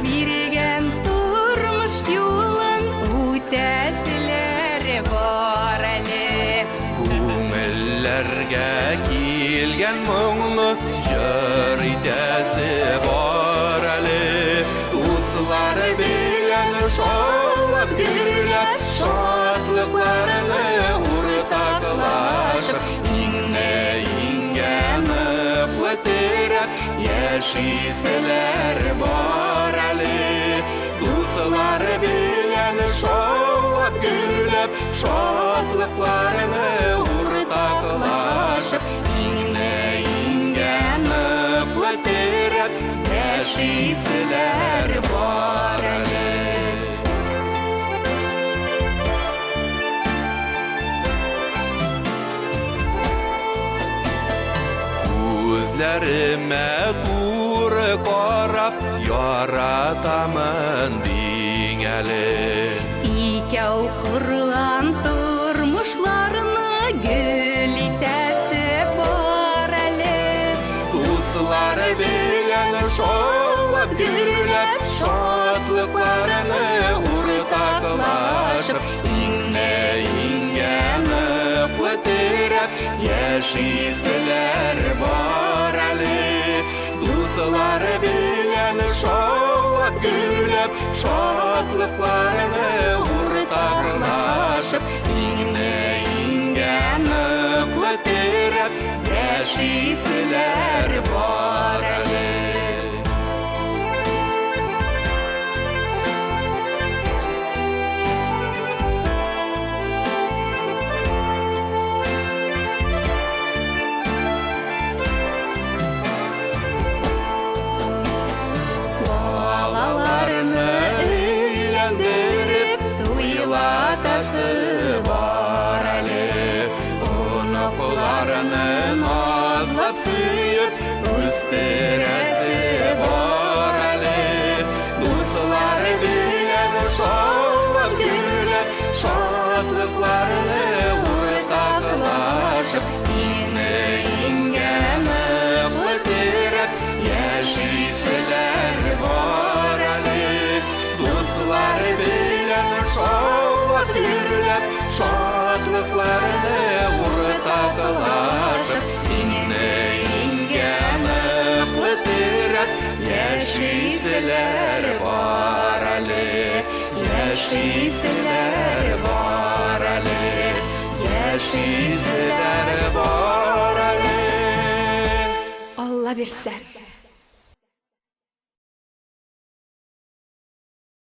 биргән тормыш юлын үтәселәр бар әле. Күңелләргә килгән моңны җыр итәсе бар әле. Дуслар белән шаулап, гөрләп, шатлыкларны уртаклашып, иңне-иңгә ныклы терәп, яшиселәр бар әле. Дуслар белән шаулап, гөрләп, шатлыкларны уртаклашып, иңне-иңгә ныклы терәп, яшиселәр бар әле. Күзләремә туры карап, яратамын диң әле. Икәү корган тормышларны гөл итәсе бар әле. Дуслар белән шаулап, гөрләп, шатлыкларны уртаклашып, иңне-иңгә ныклы терәп, яшиселәр бар әле. Дуслар белән шаулап, гөрләп, шатлыкларны уртаклашып, иңне-иңгә ныклы терәп, яшиселәр бар әле. Балаларны өйләндереп туйлатасы бар әле. Оныкларны назлап сөеп үстерәсе бар әле. Дуслар белән шаулап, гөрләп, шатлыкларны уртаклашып, иңне-иңгә ныклы терәп, яшиселәр бар әле. Дуслар белән шаулап, гөрләп, шатлыкларны уртаклашып, иңне-иңгә ныклы терәп, яшиселәр бар әле. Яшиселәр бар әле. Яшиселәр бар әле. Алла бирсә.